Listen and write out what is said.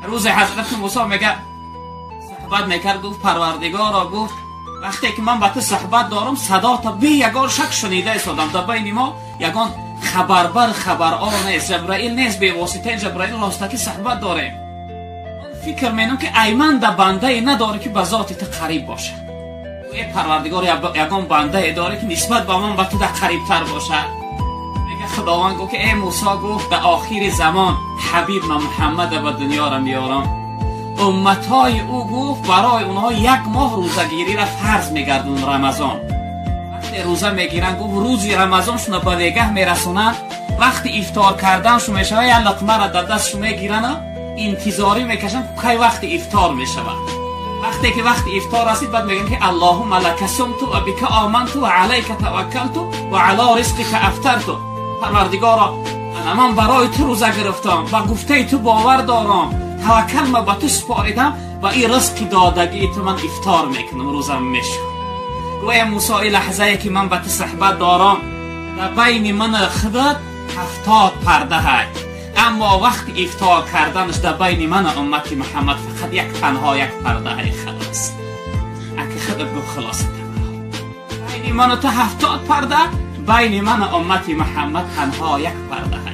روز حضرت موسی میگه صحبت میکرد، گفت پروردگارا، گفت وقتی که من با تو صحبت دارم صدا تا بی یگان شک شنیده ایستادم، در بین ما یگان خبربر خبرآر نیست، جبرائیل نیست، به واسطه جبرائیل راستکی صحبت داریم. من فکر مینم که ایمن در بنده ای نداره که به ذات تو قریب باشه. ای پروردگار یگان بنده ای داره که نسبت به من به تو در قریب تر باشه. میگه خداوند گفت که ای موسی، گفت در آخر زمان حبیب من محمد به دنیا را میارم، امتهای او گفت برای اونها یک ماه روزگیری را فرض میگردون رمضان. وقتی روزه میگیرن گفت روزی رمضان شون به دیگه میرسونن، وقتی افطار کردن شون میشوه یک لقمه را در دستشون میگیرن، انتظاری میکشن کی وقت افطار میشود. وقتی که وقت افطار رسید بعد میگن که اللهم لک صمت و بک آمنت و علیک توکلت و علی رزقک افطرت. پروردگارا من برای تو روزه گرفتم، با گفته تو باور دارم، توکل ما به تو سپاریدم و این رزق دادگی تو من افطار میکنم، روزم میشه. گویا موسی این لحظه که من به تو صحبت دارم در بین من خودت 70 پرده هست، اما وقت افطار کردنش در بین من و امت محمد فقط یک تنها یک پرده های خلاص. اگه خودت گفت خلاص تمام، بین من و تو 70 پرده، بین من و امت محمد تنها یک پرده.